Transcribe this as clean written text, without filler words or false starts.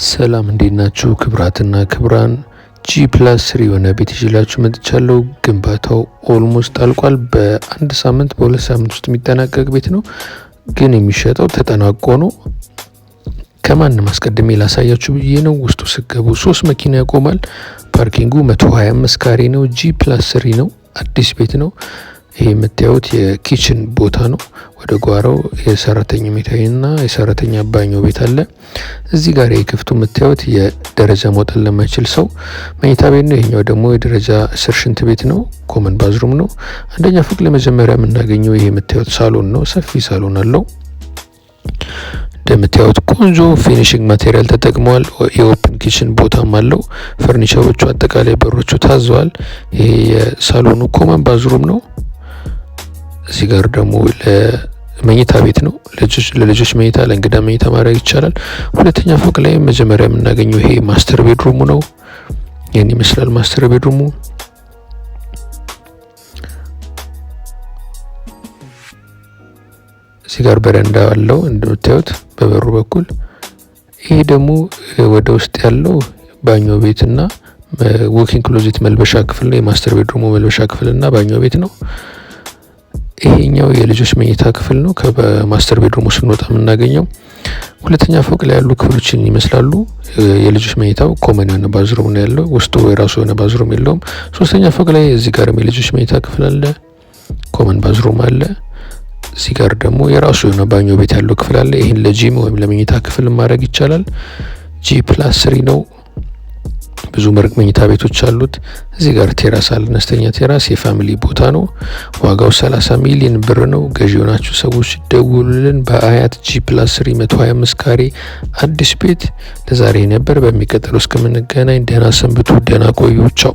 ሰላም፣ እንዴት ናችሁ? ክቡራትና ክቡራን፣ G+3 የሆነ ቤት ይዤላችሁ መጥቻለሁ። ግንባታው almost አልቋል። በአንድ ሳምንት፣ በ2 ሳምንት ውስጥ የሚጠናቀቅ ቤት ነው፣ ግን የሚሸጠው ተጠናቆ ነው። ከማንም አስቀድሜ ላሳያችሁ ብዬ ነው። ውስጡ ስትገቡ ሶስት መኪና ያቆማል። Parking ኡ 125 ካሬ ነው። G+3 ነው። አዲስ ቤት ነው። ይሄ የምታዩት የ kitchen ቦታ ነው። ወደ ጓሮው የሰራተኛ መኝታና የሰራተኛ ባኞ ቤት አለ። እዚህ ጋር የክፍቱ የምታዩት የደረጃ መውጣት ለማይችል ሰው መኝታ ቤት ነው። ይሄኛው ደግሞ የደረጃ ስር ሽንት ቤት ነው። Common bathroom ነው። አንደኛ ፎቅ ለመጀመሪያ የምናገኘው ይሄ የምታዩት ሳሎን ነው። ሰፊ ሳሎን አለው። እንደምታዩት ቆንጆ finishing material ተጠቅመዋል። የ open kitchen ቦታም አለው። ፈርኒቸሮቹ አጠቃላይ በሮቹ ታዘዋል። ይሄ የሳሎኑ common bathroom ነው። እዚህ ጋር ደግሞ ለመኝታ ቤት ነው። ለልጆች መኝታ፣ ለእንግዳ መኝታ ማድረግ ይቻላል። ሁለተኛ ፎቅ ላይ መጀመሪያ የምናገኘው ይሄ master bedroom ኡ ነው። ይህን ይመስላል master bedroom ኡ። እዚህ ጋር በረንዳ አለው እንደምታዩት በበሩ በኩል። ይሄ ደግሞ ወደ ውስጥ ያለው ባኞ ቤትና walk-in closet መልበሻ ክፍል ነው። የ master bedroom ኡ መልበሻ ክፍል እና ባኞ ቤት ነው። ይሄኛው የልጆች መኝታ ክፍል ነው። ከ master bedroom ኡ ስንወጣ የምናገኘው ሁለተኛ ፎቅ ላይ ያሉ ክፍሎችን ይመስላሉ። የልጆች መኝታው common የሆነ bathroom ነው ያለው። ውስጡ የራሱ የሆነ bathroom የለውም። ሶስተኛ ፎቅ ላይ እዚህ ጋርም የልጆች መኝታ ክፍል አለ። Common bathroom አለ። እዚህ ጋር ደግሞ የራሱ የሆነ ባኞ ቤት ያለው ክፍል አለ። ይህን ለጂም ወይም ለመኝታ ክፍል ማድረግ ይቻላል። G+3 ነው። ብዙ መርቅ መኝታ ቤቶች አሉት። እዚህ ጋር terrace አለ፣ አነስተኛ terrace የ family ቦታ ነው። ዋጋው 30 ሚሊዮን ብር ነው። ገዢ የሆናችሁ ሰዎች ደውሉልን። በአያት G+3 125 ካሬ አዲስ ቤት ለዛሬ ነበር። በሚቀጥለው እስከምንገናኝ ደህና ሰንብቱ፣ ደህና ቆዩ። ቻው።